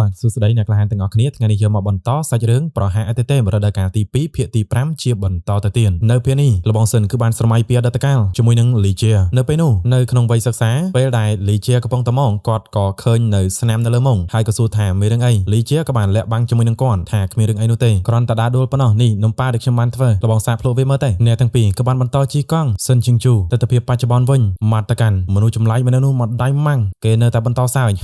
បាទសួស្តីអ្នកក្លាហានទាំងអស់គ្នាថ្ងៃនេះយកមកបន្តសាច់រឿងប្រហារអតិថិរដូវកាលទី2ភាគទី5ជាបន្តទៅទៀតនៅពេលនេះលបងសិនគឺបានស្រមៃពីអតីតកាលជាមួយនឹងលីជានៅពេលនោះនៅក្នុងវ័យសិក្សាពេលដែលលីជាកំពុងតែមងគាត់ក៏ឃើញនៅស្នាមនៅលើមុងហើយក៏សួរថាមានរឿងអីលីជាក៏បានលាក់បាំងជាមួយនឹងគាត់ថាគ្មានរឿងអីនោះទេគ្រាន់តែដើរដួលប៉ុណ្ណោះនេះនំប៉ាដែលខ្ញុំបានធ្វើលបងសាកភ្លក់វាមើលទៅអ្នកទាំងពីរក៏បានបន្តជិះកង់សិនជិងជូទិដ្ឋភាពបច្ចុប្បន្នវិញម៉ាត់តកាន់មនុស្សចម្លែកម្នាក់នោះមកដៃម៉ាំងគេនៅតែបន្តសើច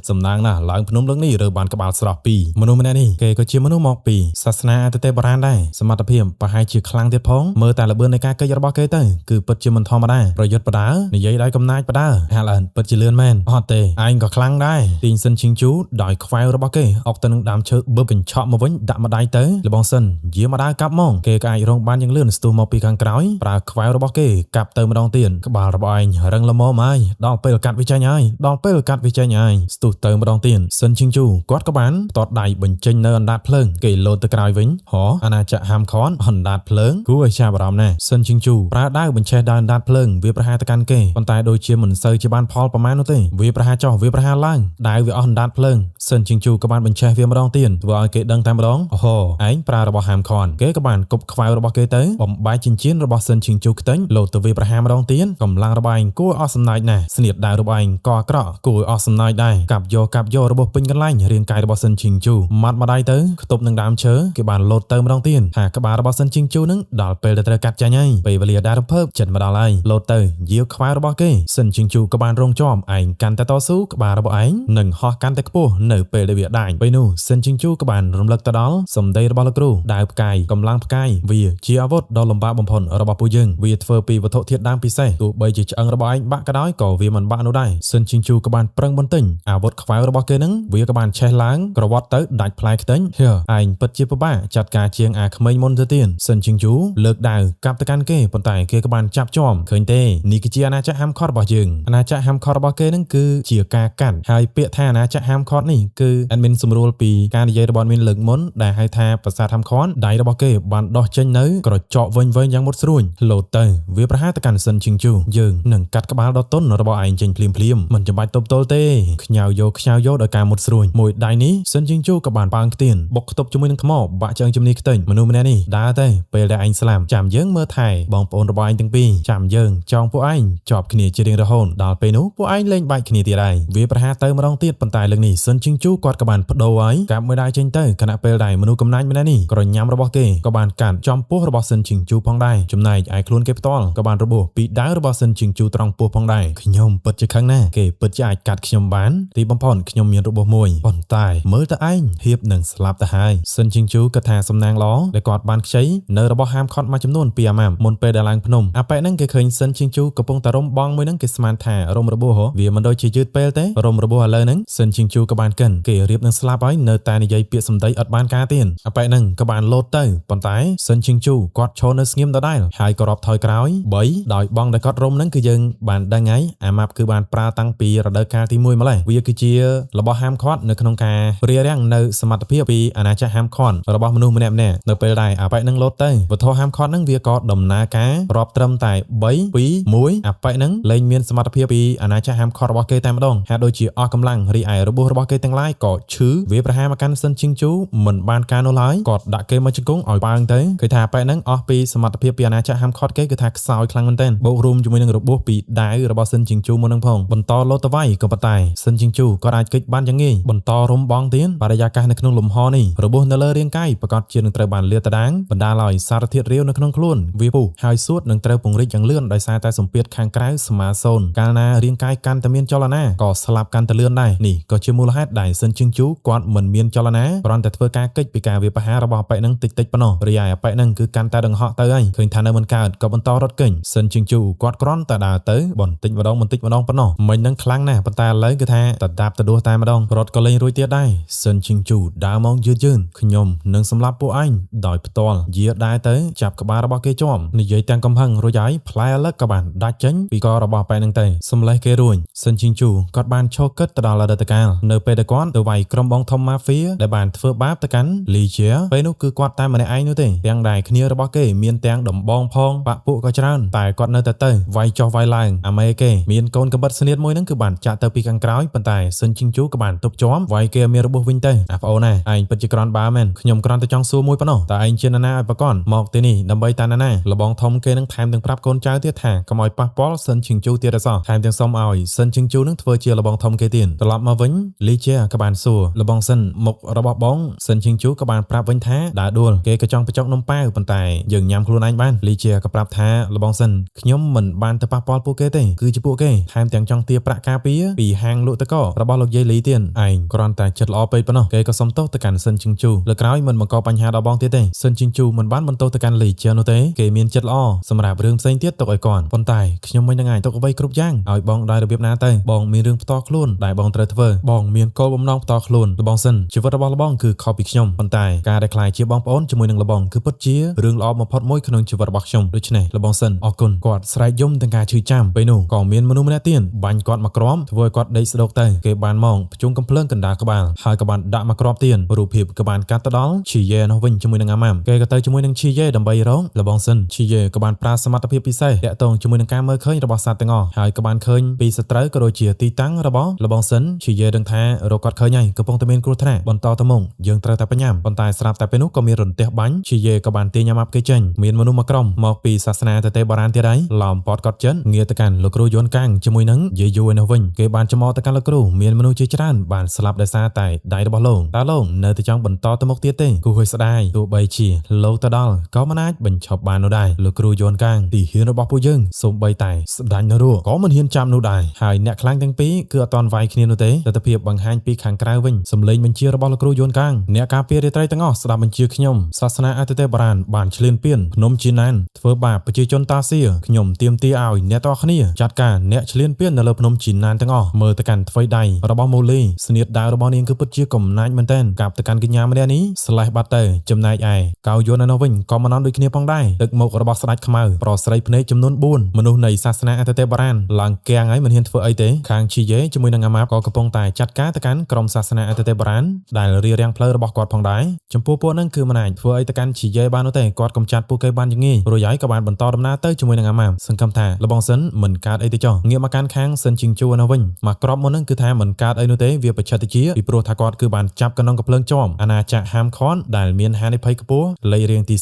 សំណាងណាស់ឡើងភ្នំលើកនេះរើបានក្បាលស្រស់ពីរមនុស្សម្នាក់នេះគេក៏ជាមនុស្សមកពីសាសនាអតិថិបុរាណដែរសមត្ថភាពប្រហែលជាខ្លាំងទៀតផងមើលតែល្បឿននៃការកិច្ចរបស់គេទៅគឺពិតជាមិនធម្មតាប្រយុទ្ធបដានិយាយដោយកំណាចបដាហាល់អិនពិតជាលឿនមែនអត់ទេឯងក៏ខ្លាំងដែរទាញសិនឈិងជូដោយខ្វែវរបស់គេអុកទៅនឹងដើមឈើបឹបកញ្ឆក់មកវិញដាក់ម្ដាយទៅលបងសិនយាមម្ដាយកាប់មកគេក៏អាចរងបានយ៉ាងលឿនស្ទុះមកពីខាងក្រោយប្រើខ្វែវរបស់គេកាប់ទៅម្ដងទៀតក្បាលរបស់ឯងរឹងល្មមហើយដល់ពេលកាត់វាចេញហើយដល់ពេលកាត់វាចេញហើយស្ទុះទៅម្ដងទៀតសិនឈិងជូគាត់ក៏បានតតដៃបញ្ចេញនៅអណ្ដាតភ្លើងគេលោតទៅក្រោយវិញហោអាណាចក្រហាមខនអណ្ដាតភ្លើងគួរឲ្យចាប់អារម្មណ៍ណាស់សិនឈិងជូប្រើដាវបញ្ឆេះដោយអណ្ដាតភ្លើងវាប្រហារទៅកាន់គេប៉ុន្តែដូចជាមិនសូវជាបានផលប្រមាណនោះទេវាប្រហារចុះវាប្រហារឡើងដាវវាអស់អណ្ដាតភ្លើងសិនឈិងជូក៏បានបញ្ឆេះវាម្ដងទៀតធ្វើឲ្យគេដឹងតែម្ដងអូហូឯងប្រើរបស់ហាមខនគេក៏បានគប់ខ្វែវរបស់គេទៅបំបែកចិញ្ចៀនរបស់សិនឈិងជូខ្ទេញលោតទៅវាប្រហារម្ដងទៀតកម្លាំងរបស់ឯងគួរអស់សំណើចណាស់ស្នៀតដាវរបស់ឯងក៏អាក្រក់គួរអស់សំណើចដែរកាប់យកកាប់យករបស់ពេញកន្លែងរាងកាយរបស់សិនឈិងជូម៉ាត់ម្ដាយទៅខ្ទប់នឹងដើមឈើគេបានលោតទៅម្ដងទៀតថាក្បាលរបស់សិនឈិងជូនឹងដល់ពេលដែលត្រូវកាត់ចាញ់ហើយពេលវេលាដែលរំភើបចិត្តមកដល់ហើយលោតទៅយាវខ្វែវរបស់គេសិនឈិងជូក៏បានរងជាប់ឯងកាន់តែតស៊ូក្បាលរបស់ឯងនឹងហោះកាន់តែខ្ពស់នៅពេលដែលវាដាច់ពេលនោះសិនឈិងជូក៏បានរំលឹកទៅដល់សម្ដីរបស់លោកគ្រូដាវផ្កាយកម្លាំងផ្កាយវាជាអាវុធដ៏លំបាកបំផុតរបស់ពួកយើងវាធ្វើពីវត្ថុធាតុដើមពិសេសទោះបីជាឆ្អឹងរបស់ឯងបាក់ក៏ដោយក៏វាមិនបាក់នោះដែរសិនឈិងជូក៏បានប្រឹងបន្ទិញអាវុធខ្វែវរបស់គេនឹងវាក៏បានឆេះឡើងក្រវ៉ាត់ទៅដាច់ផ្លែខ្ទេញហឺឯងពិតជាពិបាកចាត់ការជាងអាក្មេងមុនទៅទៀតសិនឈិងជូលើកដាវកាប់ទៅកាន់គេប៉ុន្តែគេក៏បានចាប់ជាប់ឃើញទេនេះគឺជាអាណាចក្រហាមឃាត់របស់យើងអាណាចក្រហាមឃាត់របស់គេនឹងគឺជាការកាត់ហើយពាក្យថាអាណាចក្រហាមឃាត់នេះគឺ admin សម្រួលពីការនិយាយរបស់ admin លើកមុនដែលហៅថាប្រាសាទហាមឃាត់ដៃរបស់គេបានដោះចេញនៅក្រចកវិញៗយ៉ាងមុតស្រួញលោតទៅវាប្រហារទៅកាន់សិនឈិងជូយើងនឹងកាត់ក្បាលដ៏ទន់របស់ឯងចេញភ្លាមភ្លាមមិនចាំបាច់ទប់ទល់ទេខ្ញៅយកខ្ញៅយកដោយការមុតស្រួញមួយដៃនេះសិនឈិងជូក៏បានប៉ើងខ្ទៀនបុកខ្ទប់ជាមួយនឹងថ្មបាក់ជើងជំនីខ្ទេញមនុស្សម្នាក់នេះដើរទៅពេលដែលឯងស្លាប់ចាំយើងមើលថែបងប្អូនរបស់ឯងទាំងពីរចាំយើងចងពួកឯងជាប់គ្នាជារៀងរហូតដល់ពេលនោះពួកឯងលែងបែកគ្នាទៀតហើយវាប្រហារទៅម្ដងទៀតប៉ុន្តែលើកនេះសិនឈិងជូគាត់ក៏បានបដូរហើយកាប់មួយដៃចេញទៅខណៈពេលដែលមនុស្សកំណាញ់ម្នាក់នេះក្រញាំរបស់គេក៏បានកាត់ចំពោះរបស់សិនឈិងជូផងដែរចំណែកឯខ្លួនគេផ្ទាល់ក៏បានរបួសពីដាវរបស់សិនឈិងជូត្រង់ពោះផងដែរខ្ញុំពិតជាខឹងណាស់គេពិតជាអាចកាត់ខ្ញុំបានទីបំផុតខ្ញុំមានរបួសមួយប៉ុន្តែមើលទៅឯងហៀបនឹងស្លាប់ទៅហើយសិនឈិងជូគិតថាសំណាងល្អដែលគាត់បានខ្ចីនៅរបស់ហាមឃាត់មួយចំនួនពីអាម៉ាំមុនពេលដែលឡើងភ្នំអាប៉ែហ្នឹងគេឃើញសិនឈិងជូកំពុងតែរុំបងមួយហ្នឹងគេស្មានថារុំរបួសហ៎វាមិនដូចជាយឺតពេលទេរុំរបួសឥឡូវហ្នឹងសិនឈិងជូក៏បានកិនគេរៀបនឹងស្លាប់ហើយនៅតែនិយាយពាក្យសម្ដីឥតបានការទៀតអាប៉ែហ្នឹងក៏បានលោតទៅប៉ុន្តែសិនឈិងជូគាត់ឈរនៅស្ងៀមដដែលហើយក៏រាប់ថយក្រោយ3ដោយបងដែលគាត់រុំហ្នឹងគឺយើងបានដឹងហើយអាម៉ាប់គឺបានប្រើតាំងពីរដូវកាលទី1ម្លេះវាគឺជារបស់ហាមឃាត់នៅក្នុងការរារាំងនៅសមត្ថភាពពីអាណាចក្រហាមឃាត់របស់មនុស្សម្នាក់ៗនៅពេលដែលអាប៉ែហ្នឹងលោតទៅវត្ថុហាមឃាត់ហ្នឹងវាក៏ដំណើរការរាប់ត្រឹមតែ3 2 1អាប៉ែហ្នឹងលែងមានសមត្ថភាពពីអាណាចក្រហាមឃាត់របស់គេតែម្ដងហាក់ដូចជាអស់កម្លាំងរីឯរបួសរបស់គេទាំងឡាយក៏ឈឺវាប្រហារមកកាន់សិនឈិងជូមិនបានការនោះឡើយគាត់ដាក់គេមកជង្គង់ឲ្យប៉ើងទៅគឺថាប៉ែហ្នឹងអស់ពីសមត្ថភាពពីអាណាចក្រហាមឃាត់គេគឺថាខ្សោយខ្លាំងមែនទែនបូករួមជាមួយនឹងរបួសពីដាវរបស់សិនឈិងជូមុននឹងផងបន្តលោតទៅវាយក៏ប៉ុន្តែសិនឈិងជូគាត់អាចគេចបានយ៉ាងងាយបន្តរុំបងទៀតបរិយាកាសនៅក្នុងលំហនេះរបួសនៅលើរាងកាយប្រកាសជានឹងត្រូវបានលាតត្រដាងបណ្ដាលឲ្យសារធាតុរាវនៅក្នុងខ្លួនវាពុះហើយសួតនឹងត្រូវពង្រីកយ៉ាងលឿនដោយសារតែសម្ពាធខាងក្រៅស្មើសូន្យកាលណារាងកាយកាន់តែមានចលនាក៏ស្លាប់កាន់តែលឿនដែរនេះក៏ជាមូលហេតុដែលសិនឈិងជូគាត់មិនមានចលនាគ្រាន់តែធ្វើការកិច្ចពីការវាប្រហាររបស់អាប៉ែហ្នឹងតិចតិចប៉ុណ្ណោះរីឯអាប៉ែហ្នឹងគឺកាន់តែដង្ហក់ទៅហើយឃើញថានៅមិនកើតក៏បន្តរត់គេញសិនឈិងជូគាត់គ្រាន់តែដើរទៅបន្តិចម្ដងបន្តិចម្ដងប៉ុណ្ណោះមិញហ្នឹងខ្លាំងណាស់ប៉ុន្តែឥឡូវគឺថាតដាបទៅដួសតែម្ដងរត់ក៏លេងរួចទៀតដែរសិនឈិងជូដើរមកយឺតយឺនខ្ញុំនឹងសម្លាប់ពួកឯងដោយផ្ទាល់យាដែរទៅចាប់ក្បាលរបស់គេជាប់និយាយទាំងកំហឹងរួចហើយផ្លែលឹកក៏បានដាច់ចេញពីករបស់ប៉ែហ្នឹងទៅសម្លេះគេរួញសិនឈិងជូគាត់បានឈរគិតទៅដល់អតីតកាលនៅពេលដែលគាត់ទៅវាយក្រុមបងធំម៉ាហ្វៀដែលបានធ្វើបាបទៅកាន់លីជាពេលនោះគឺគាត់តែម្នាក់ឯងនោះទេទាំងដែលគ្នារបស់គេមានទាំងដំបងផងបាក់ពួកក៏ច្រើនតែគាត់នៅតែទៅវាយចុះវាយឡើងអាមេគេមានកូនកបិតស្នៀតមួយហ្នឹងគឺបានចាក់ទៅពីខាងក្រោយប៉ុន្តែសិនឈិងជូក៏ ក៏បានទប់ជាប់វាយគេឲ្យមានរបួសវិញទៅអាប្អូនណាឯងពិតជាក្រាន់បើមែនខ្ញុំគ្រាន់តែចង់សួរមួយប៉ុណ្ណោះតើឯងជានរណាឲ្យប្រកនមកទីនេះដើម្បីតាណាណាលបងធំគេនឹងថែមទាំងប្រាប់កូនចៅទៀតថាកុំឲ្យប៉ះពាល់សិនឈិងជូទៀតអសោះថែមទាំងសុំឲ្យសិនឈិងជូនឹងធ្វើជាលបងធំគេទៀតត្រឡប់មកវិញលីជាក៏បានសួរលបងសិនមុខរបស់បងសិនឈិងជូក៏បានប្រាប់វិញថាដើរដួលគេក៏ចង់បញ្ចុកនំប៉ាវប៉ុន្តែយើងញ៉ាំខ្លួនឯងបានលីជាក៏ប្រាប់ថាលបងសិនខ្ញុំមិនបានទៅប៉ះពាល់ពួកគេទេគឺជាពួកគេថែមទាំងចង់ទារប្រាក់ការពារពីហាងលក់តករបស់លោកយាយលីទៀតឯងគ្រាន់តែចិត្តល្អពេកប៉ុណ្ណោះគេក៏សុំទោសទៅកាន់សិនឈិងជូលើក្រោយមិនបង្កបញ្ហាដល់បងទៀតទេសិនឈិងជូមិនបានបន្ទោសទៅកាន់លីជានោះទេគេមានចិត្តល្អសម្រាប់រឿងផ្សេងទៀតទុកឲ្យគាត់ប៉ុន្តែខ្ញុំមិននឹងអាចទុកអ្វីគ្រប់យ៉ាងឲ្យបងដោយរបៀបណាទៅបងមានរឿងផ្ទាល់ខ្លួនដែលបងត្រូវធ្វើបងមានគោលបំណងផ្ទាល់ខ្លួនលបងសិនជីវិតរបស់លបងគឺខុសពីខ្ញុំប៉ុន្តែការដែលក្លាយជាបងប្អូនជាមួយនឹងលបងគឺពិតជារឿងល្អបំផុតមួយក្នុងជីវិតរបស់ខ្ញុំដូច្នេះលបងសិនអរគុណគាត់ស្រែកយំទាំងការឈឺចាំពេលនោះក៏មានមនុស្សម្នាក់ទៀតបាញ់គាត់មកក្រមធ្វើឲ្យគាត់ដេកស្ដោកទៅគេបានមកភ្ជុងកំភ្លើងកណ្ដាលក្បាលហើយក៏បានដាក់មកក្របទៀតរូបភាពក៏បានកាត់ទៅដល់ឈីយេនោះវិញជាមួយនឹងអាម៉ាំគេក៏ទៅជាមួយនឹងឈីយេដើម្បីរងលបងសិនឈីយេក៏បានប្រើសមត្ថភាពពិសេសតាក់ទងជាមួយនឹងការមើលឃើញរបស់សត្វទាំងអស់ហើយក៏បានឃើញពីសត្រូវក៏ដូចជាទីតាំងរបស់លបងសិនឈីយេដឹងថារកគាត់ឃើញហើយកំពុងតែមានគ្រោះថ្នាក់បន្តទៅមុខយើងត្រូវតែបញ្ញាំប៉ុន្តែស្រាប់តែពេលនោះក៏មានរន្ទះបាញ់ឈីយេក៏បានទាញអាម៉ាប់គេចេញមានមនុស្សមួយក្រុមមកពីសាសនាតេតេបារាណទៀតហើយឡោមពតគាត់ចិនងាទៅកាន់លោកគ្រូយួនកាំងជាមួយនឹងយាយយូឯនោះវិញគេបានចំអកទៅកាន់លោកគ្រូមានមនុស្សជាច្រើនបានស្លាប់ដោយសារតែដៃរបស់លោកតើលោកនៅតែចង់បន្តទៅមុខទៀតទេគូហួយស្ដាយទោះបីជាលោកទៅដល់ក៏មិនអាចបញ្ឈប់បាននោះដែរលោកគ្រូយួនកាំងទីហ៊ានរបស់ពួកយើងសូម្បីតែស្ដាញ់នរកក៏មិនហ៊ានចាំនោះដែរហើយអ្នកខ្លាំងទាំងពីរគឺអត់តន់វាយគ្នានោះទេទស្សនភាពបង្ហាញពីខាងក្រៅវិញសម្លេងបញ្ជារបស់លោកគ្រូយួនកាំងអ្នកការពាររាត្រីទាំងអស់ស្ដាប់បញ្ជាខ្ញុំសាសនាអតិទេបារាណបានឈ្លានពានភ្នំជីណានធ្វើបាបប្រជាជនតាសៀខ្ញុំទាមទារឲ្យអ្នកទាំងអស់គ្នាចាត់ការអ្នកឈ្លានពាននៅលើភ្នំជីណានទាំងអស់មើលទៅកាន់ថ្វីដៃរបស់មូលីស្នៀតដាវរបស់នាងគឺពិតជាកំណាចមែនទែនកាប់ទៅកាន់កញ្ញាម្នាក់នេះស្លេះបាត់ទៅចំណែកឯកៅយួននៅនោះវិញក៏មិនអន់ដូចគ្នាផងដែរទឹកមុខរបស់ស្ដេចខ្មៅប្រុសស្រីភ្នែកចំនួន4មនុស្សនៃសាសនាអតិទេបារាណឡើងគាំងហើយមិនហ៊ានធ្វើអីទេខាងឈីយេជាមួយនឹងអាម៉ាបក៏កំពុងតែចាត់ការទៅកាន់ក្រុមសាសនាអតិទេបារាណដែលរារាំងផ្លូវរបស់គាត់ផងដែរចំពោះពួកហ្នឹងគឺមិនអាចធ្វើអីទៅកាន់ឈីយេបាននោះទេគាត់កំចាត់ពួកគេបានយ៉ាងងាយរួចហើយក៏បានបន្តដំណើរទៅជាមួយនឹងអាម៉ាបសង្ឃឹមថាលបងសិនមិនកើតអីទេចោះងាកមកកាន់ខាងសិនជីងជួនោះវិញមកក្របមុនហ្នឹងគឺថាមិនកើតអីនោះទេវាប្រឆិតតិចពីព្រោះថាគាត់គឺបានចាប់កណ្ដុងកំភ្លើងជាប់អាណាចក្រហាមខនដែលមានហានិភ័យខ្ពស់លេខរៀងទី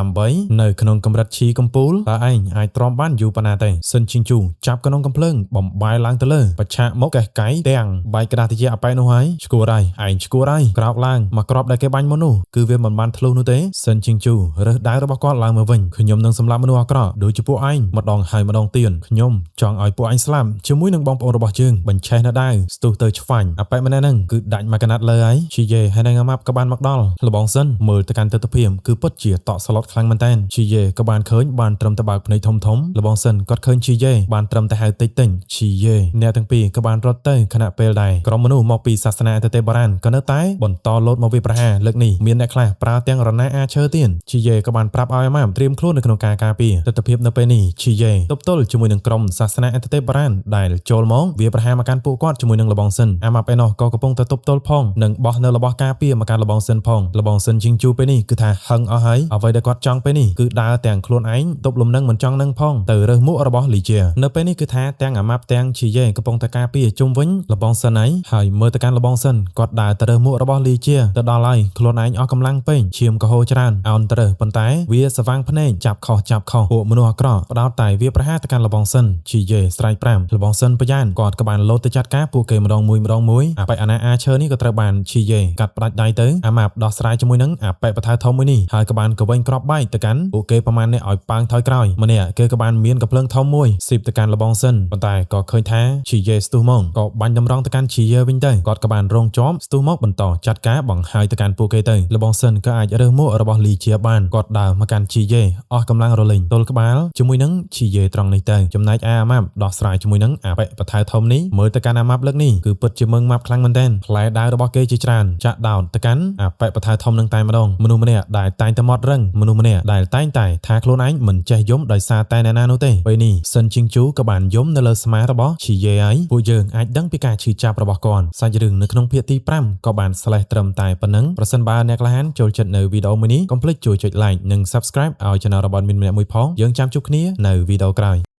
068នៅក្នុងកម្រិតឈីកំពូលតើឯងអាចទ្រាំបានយូរប៉ុណ្ណាទេសិនជីងជូចាប់កណ្ដុងកំភ្លើងបំបាយឡើងទៅលើបច្ឆាកមកកេះកៃទាំងបែកក្តារតិចអប៉ែនោះហើយឈួរហើយឯងឈួរហើយក្រោកឡើងមកក្របដែលគេបាញ់មុននោះគឺវាមិនបានធ្លុះនោះទេសិនជីងជូរើសដាវរបស់គាត់ឡើងមកវិញខ្ញុំនឹងសម្លាប់មនុស្សអាក្រក់ដូចជាពួកឯងម្ដងហើយម្ដងទៀតខ្ញុំចង់ឲ្យពួកឯងស្លាប់ជាមួយនឹងបងប្អូនរបស់យើងបញ្ឆេះនៅដាវស្ទុះទៅឆ្វាញ់អប៉ែម្នាក់ហ្នឹងគឺដាច់មកកណាត់លើហើយឈីយេហើយនឹងអាម៉ាប់ក៏បានមកដល់លបងសិនមើលទៅកាន់ទស្សនភាពគឺពិតជាតក់ស្លុតខ្លាំងមែនតើឈីយេក៏បានឃើញបានត្រឹមតែបើកភ្នែកធំធំលបងសិនគាត់ឃើញឈីយេបានត្រឹមតែហៅតិចតិចឈីយេអ្នកទាំងពីរក៏បានរត់ទៅខណៈពេលដែរក្រុមមនុស្សមកពីសាសនាតេតេបារាណក៏នៅតែបន្តលោតមកវាប្រហារលើកនេះមានអ្នកខ្លះប្រើទាំងរណាអាឈើទៀតឈីយេក៏បានប្រាប់ឲ្យអាម៉ាប់ត្រៀមខ្លួននៅក្នុងការការពារទស្សនភាពនៅពេលនេះឈីយេទប់ទល់ជាមួយនឹងក្រុមសាសនាអតិទេបារាណដែលចូលមកវាប្រហារមកកាន់ពួកគាត់ជាមួយនឹងលបងសិនអាម៉ាប់ឯណោះក៏កំពុងតែទប់ទល់ផងនិងបោះនៅរបស់ការពារមកកាន់លបងសិនផងលបងសិនជីងជូពេលនេះគឺថាហឹងអស់ហើយអ្វីដែលគាត់ចង់ពេលនេះគឺដើរទាំងខ្លួនឯងទប់លំនឹងមិនចង់នឹងផងទៅរើសមួករបស់លីជានៅពេលនេះគឺថាទាំងអាម៉ាប់ទាំងឈីយេកំពុងតែការពារជុំវិញលបងសិនហើយហើយមើលទៅកាន់លបងសិនគាត់ដើរទៅរើសមួករបស់លីជាទៅដល់ហើយខ្លួនឯងអស់កម្លាំងពេកឈាមក៏ហូរច្រើនអោនទៅរើសប៉ុន្តែវាស្វាងភ្នែកចាប់ខុសចាប់ខុសពួកមនុស្សអាក្រក់ផ្ដោតតែវាប្រហារទៅកាន់លបងសិនឈីយេស្រែក5លបងសិនប្រយ៉ានគាត់ក៏បានលោតទៅចាត់ការពួកគេម្ដងមួយម្ដងមួយអាប៉ែអាណាអាឈើនេះក៏ត្រូវបានឈីយេកាត់ផ្ដាច់ដៃទៅអាម៉ាប់ដោះស្រាយជាមួយនឹងអាប៉ែបថៅធំមួយនេះហើយក៏បានកវិញក្របបែកទៅកាន់ពួកគេប្រមាណអ្នកឲ្យប៉ាងថយក្រោយម្នាក់គេក៏បានមានកំភ្លើងធំមួយស៊ីបទៅកាន់លបងសិនប៉ុន្តែក៏ឃើញថាឈីយេស្ទុះមកក៏បាញ់តម្រង់ទៅកាន់ឈីយេវិញទៅគាត់ក៏បានរងជាប់ស្ទុះមកបន្តចាត់ការបង្ហើយទៅកាន់ពួកគេទៅលបងសិនក៏អាចរើសមួករបស់លីជាបានគាត់ដើរមកកាន់ឈីយេអស់កម្លាំងរលីងទល់ក្បាលជាមួយនឹងឈីយេត្រង់នេះទៅចំណែកអាម៉ាប់ដោះស្រាយជាមួយនឹងអាប៉ែបថៅធំនេះមើលទៅកាន់អាម៉ាប់លើកនេះគឺពិតជាមឹងម៉ាប់ខ្លាំងមែនទែនផ្លែដាវរបស់គេជាច្រើនចាក់ដោតទៅកាន់អាប៉ែបថៅធំនឹងតែម្ដងមនុស្សម្នាក់ដែលតែងតែមាត់រឹងមនុស្សម្នាក់ដែលតែងតែថាខ្លួនឯងមិនចេះយំដោយសារតែអ្នកណានោះទេពេលនេះសិនជីងជូក៏បានយំនៅលើស្មារបស់ឈីយេហើយពួកយើងអាចដឹងពីការឈឺចាប់របស់គាត់សាច់រឿងនៅក្នុងភាគទី5ក៏បានស្លេះត្រឹមតែប៉ុណ្ណឹងប្រសិនបើអ្នកក្លាហានចូលចិត្តនៅវីដេអូមួយនេះកុំភ្លេចជួយចុច like និង Subscribe ឲ្យ Channel របស់មានម្នាក់មួយផងយើងចាំជួបគ្នានៅវីដេអូក្រោយ។